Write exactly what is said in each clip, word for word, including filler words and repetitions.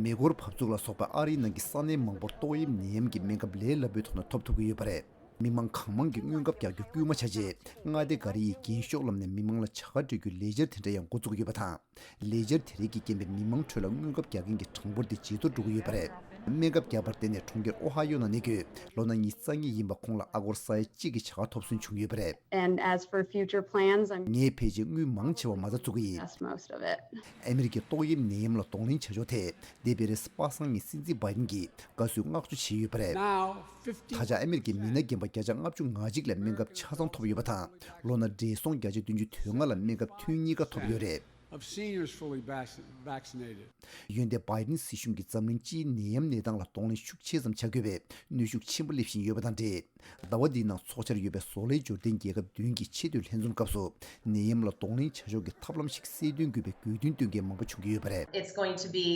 མེ་འཁོར་འབབ་ཚུགས་ལ་སོགས་པ་ཨ་རིའི་ནང་གི་ས་གནས་མང་པོར་ཏོག་དབྱིབས་ནད་ཡམས་ཀྱི་སྨན་ཁབ་ལས་སླ་པོའི་ཐོག་ནས་ཐོབ་ཐུབ་ཀྱི་ཡོད་པ་རེད། མི་མང་གང་མང་གིས་སྔོན་ཁབ་རྒྱག་རྒྱུ་སྐུལ་མ་བྱས་རྗེས། མངའ་སྡེ་འགའ་རེ་ཡིས་རྒྱན་ཤོག་བསླབས་ནས་མི་མང་ལ་བྱ་དགའ་སྤྲོད་རྒྱུའི་ལས་འཆར་དེ་འདྲ་ཡང་འགོ་བཙུགས་ཡོད་པ་དང་། ལས་འཆར་དེ་རིགས་ཀྱི་རྐྱེན་པས་མི་མང་ཁྲོད་ལ་སྔོན་ཁབ་རྒྱག་མཁན་གྱི་གྲངས་འབོར་དེ་ཇེ་མཐོར་འགྲོ་གི་ཡོད་པ་རེད། སྨན་ཁབ་བརྒྱབ་པར་བརྟེན་ནས་གྲོང་ཁྱེར་ཨོ་ཧ་ཡོ་ནང་གནས་འཁོད་ལོ་ན་ཉི་ཤུ་རྩ་གཉིས་ཡིན་པ་ཁོང་ལ་ཨ་སྒོར་ས་ཡ་གཅིག་གི་བྱ་དགའ་ཐོབ་སོན་བྱུང་ཡོད་པ་རེད། And as for future plans, I'm ངས་ཕལ་ཆེར་དངུལ་མང་ཆེ་བ་མ་རྩ་བཙུགས་ཀྱི་ཡིན། That's most of it. ཨ་མེ་རི་ཁའི་ཏོག་དབྱིབས་ནད་ཡམས་ལ་གདོང་ལེན་བྱ་ཕྱོགས་དེ་འདི་པེ་རེས་པ་སངས་ཉིན་སྲིད་འཛིན་བྷའི་ཌེན་གྱིས་དགའ་བསུའི་བསྔགས་བརྗོད་བྱས་ཡོད་པ་རེད། Now, fifty ད་ཆ་ཨ་མེ་རི་ཁའི་མི་སྣ་རྒན་པ་བརྒྱ་ཆ་ལྔ་བཅུ་ང་གཅིག་ལ་སྨན་ཁབ་ཆ་ཚང་ཐོབ་ཡོད་པ་དང་། ལོ་ན་བགྲེས་སོང་བརྒྱ་ཆ་བདུན་ཅུ་དོན་ལྔ་ལ་སྨན་ཁབ་ཐུན་གཉིས་ཀ་ཐོབ་ཡོད་རེད། Of seniors fully vaccin- vaccinated. འོན་ཏེ་བྷའི་ཌེན་སྲིད་གཞུང་གིས་འཛམ་གླིང་སྤྱིའི་ནད་ཡམས་གནས་སྟངས་ལ་གདོང་ལེན་ཤུགས་ཆེ་ཙམ་བྱ་དགོས་པའི་གནོན་ཤུགས་ཆེན་པོ་སླེབས་བཞིན་ཡོད་པ་དང་འབྲེལ། ཟླ་བ་འདིའི་ནང་འཚོགས་འཆར་ཡོད་པའི་བཟོ་ལས་འབྱོར་ལྡན་རྒྱལ་ཁབ་བདུན་གྱི་ཆེས་མཐོའི་ལྷན་འཛོམས་སྐབས་སུ་ནད་ཡམས་ལ་གདོང་ལེན་བྱ་ཕྱོགས་ཀྱི་ཐབས་ལམ་ཞིག་གསལ་སྟོན་དགོས་པའི་དགོས་འདུན་བཏོན་མཁན་མང་པོ་བྱུང་གི་ཡོད་པ་རེད། It's going to be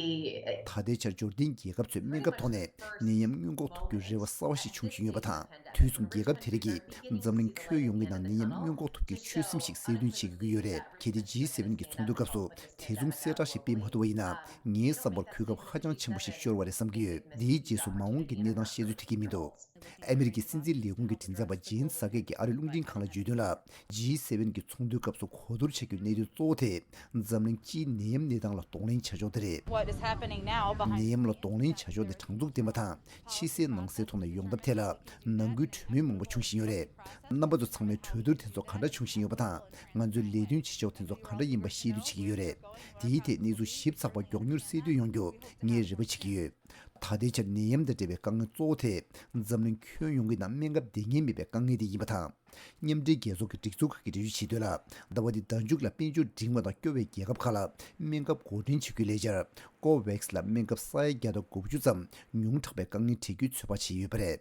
ད་ལྟའི་ཆར་འབྱོར་ལྡན་རྒྱལ་ཁབ་ཚོས་སྨན་ཁབ་ཐོག་ནས་ནད་ཡམས་སྔོན་འགོག་ཐུབ་རྒྱུའི་རེ་བ་གསར་བ་ཞིག་བྱུང་བཞིན་ཡོད་པ་དང་། དུས་མཚུངས་རྒྱལ་ཁབ་དེ་རིགས་ཀྱིས་འཛམ་གླིང་ཁྱོན་ཡོངས་ཀྱི་ནང་ནད་ཡམས་སྔོན་འགོག་ཐུབ་རྒྱུའི་ཆོད་སེམས་ཤིག་གསལ་སྟོན་བྱེད་དགོས་ཀྱི་ཡོད་རེད། གལ་ཏེ་ཇི་སེ་ཝེན་གྱི་ཚོགས་འདུའི་སྐབས་སུ་དེ་མཚུངས་གསལ་བསྒྲགས་ཤིག་སྤེལ་མ་ཐུབ་པ་ཡིན་ན། ངའི་བསམ་པར་གོ་སྐབས་ཧ་ཅང་ཆེན་པོ་ཞིག་ཤོར་བ་རེད་བསམ་གྱི་ཡོད། འདིའི་རྗེས་སུ་མ་འོངས་ཀྱི་གནས་སྟངས་བཤད་ཚོད་ཐིག་གི་མི་འདུག་ཨ་མི་རི་ཀའི་སྲིད་འཛིན་ལས་ཁུངས་ཀྱི་མགྲིན་ཚབ་པ་ཇེན་སཱ་ཀེ་གིས་ཨ་རིའི་རླུང་འཕྲིན་ཁང་ལ་བརྗོད་དོན་ལ། ཇི་སེ་ཝེན་གྱི་ཚོགས་འདུའི་སྐབས་སུ་གོ་བསྡུར་བྱ་རྒྱུའི་གནད་དོན་གཙོ་བོ་དེ་འཛམ་གླིང་སྤྱིའི་ནད་ཡམས་གནས་སྟངས་ལ་གདོང་ལེན་བྱ་ཕྱོགས་དེ་རེད། What is happening now behind ནད་ཡམས་ལ་གདོང་ལེན་བྱ་ཕྱོགས་དེ་དྲང་ཚུགས་ལྡན་པ་དང་། ཕྱི་གསལ་ནང་གསལ་ཐོག་ནས་ཡོང་ཐབས་ཐད་ལ་ནང་ཁུལ་གྲོས་མོལ་མང་པོ་བྱུང་བཞིན་ཡོད་རེད། རྣམ་པ་ཚོ་ཚང་མས་གྲོས་བསྡུར་དེ་ཚོ་ག་འདྲ་བྱུང་བཞིན་ཡོད་པ་དང་། ང་ཚོའི་ལས་དོན་བྱེད་ཕྱོགས་དེ་ཚོ་ག་འདྲ་ཡིན་པ་ཤེས་རྒྱུ་བྱེད་ཀྱི་ཡོད་རེད། དེའི་ཐད་གནས་ཚུལ་ཞིབ་ཚགས་པ་མགྱོགས་མྱུར་གསལ་སྟོན་ཡོང་རྒྱུ་ངས་རེ་བ་བྱེད་ཀྱི་ཡོད། ད་ལྟའི་ཆར་ནད་ཡམས་དང་འབྲེལ་བའི་དཀའ་ངལ་གཙོ་བོ་དེ་འཛམ་གླིང་ཁྱོན་ཡོངས་ཀྱི་ནང་སྨན་ཁབ་འདང་ངེས་མེད་པའི་དཀའ་ངལ་དེ་ཡིན་པ་དང་། མཉམ་འབྲེལ་རྒྱལ་ཚོགས་ཀྱི་སྒྲིག་འཛུགས་ཁག་གིས་འགྲེལ་བརྗོད་བྱས་དོན་ལ། ཟླ་བ་འདིའི་ཟླ་མཇུག་ལ་དཔལ་འབྱོར་འབྲིང་བ་དང་སྐྱོ་བའི་རྒྱལ་ཁབ་ཁག་ལ་སྨན་ཁབ་འགོ་འདྲེན་བྱེད་རྒྱུའི་ལས་འཆར་ཀོ་ཝེག་སི་ལ་སྨན་ཁབ་ས་ཡ་བརྒྱ་དང་དགུ་བཅུ་ཙམ་ཉུང་དྲགས་པའི་དཀའ་ངལ་འཕྲད་རྒྱུའི་ཚོད་དཔག་བྱས་ཡོད་པ་རེད།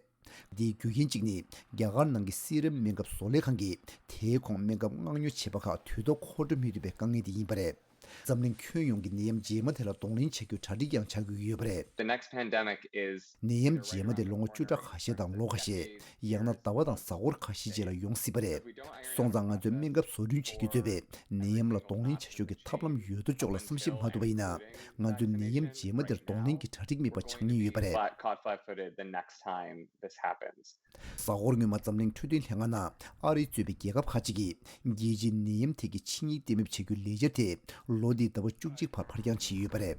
འདིའི་རྒྱུ་རྐྱེན་གཅིག་ནི། རྒྱ་གར་ནང་གི་སི་རམ་སྨན་ཁབ་བཟོ་ལས་ཁང་གིས་དེའི་ཁོངས་སྨན་ཁབ་མངག་ཉོ་བྱེད་པ་ཁག་དུས་ཐོག་མཁོ་འགྲོ་མི་ཐུབ་པའི་དཀའ་ངལ་དེ་ཡིན་པ་རེད། འཛམ་གླིང་ཁྱོན་ཡོངས་ཀྱི་ནད་ཡམས་རྗེས་མ་དེ་ལ་གདོང་ལེན་བྱ་རྒྱུའི་གྲ་སྒྲིག་ཀྱང་བྱ་དགོས་ཀྱི་ཡོད་པ་རེད། The next pandemic is ནད་ཡམས་རྗེས་མ་དེ་ལོ་ངོ་བཅུ་ཕྲག་ཁ་ཤས་དང་ལོ་ཁ་ཤས། ཡང་ན་ཟླ་བ་དང་གཟའ་འཁོར་ཁ་ཤས་རྗེས་ལ་ཡོང་སྲིད་པ་རེད། སོང་ཙང་ང་ཚོས་སྨན་ཁབ་བཟོ་སྐྲུན་བྱེད་རྒྱུ་གཙོས་པའི་ནད་ཡམས་ལ་གདོང་ལེན་བྱ་ཕྱོགས་ཀྱི་ཐབས་ལམ་ཡོད་དོ་ཅོག་ལ་བསམ་ཞིབ་མ་ཐུབ་པ་ཡིན་ན། ང་ཚོས་ནད་ཡམས་རྗེས་མ་དེར་གདོང་ལེན་གྱི་གྲ་སྒྲིག་མེད་པ་ཆགས་ཉེན་ཡོད་པ་རེད། Flat, caught flat-footed the next time this happens. གཟའ་འཁོར་སྔོན་མ་འཛམ་གླིང་འཕྲོད་བསྟེན་ལྷན་ཁང་ནང་ཨ་རི་གཙོས་པའི་རྒྱལ་ཁབ་ཁག་ཅིག་གིས་རྒྱལ་སྤྱིའི་ནད་ཡམས་ཐད་ཀྱི་ཆིངས་ཡིག་གཏན་འབེབས་བྱ་རྒྱུའི་ལས་འཆར་དེ་ལོ་འདིའི་ཟླ་བ་བཅུ་གཅིག་བར་ཕར་འགྱངས་བྱས་ཡོད་པ་རེད།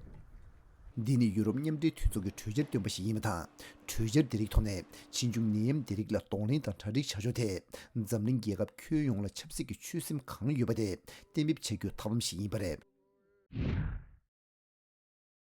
འདི་ནི་ཡུ་རོབ་མཉམ་འབྲེལ་མཐུན་ཚོགས་ཀྱི་གྲོས་འཆར་བཏོན་པ་ཞིག་ཡིན་པ་དང་། གྲོས་འཆར་འདི་རིགས་ཐོག་ནས་ཕྱིས་འབྱུང་ནད་ཡམས་འདི་རིགས་ལ་གདོང་ལེན་དང་གྲ་སྒྲིག་བྱ་ཕྱོགས་ཐད་འཛམ་གླིང་རྒྱལ་ཁབ་ཁྱོན་ཡོངས་ལ་ཆབ་སྲིད་ཀྱི་ཆོད་སེམས་གང་ཡོད་པ་དེ་གཏན་འབེབས་བྱ་རྒྱུའི་ཐབས་ལམ་ཞིག་ཡིན་པ་རེད།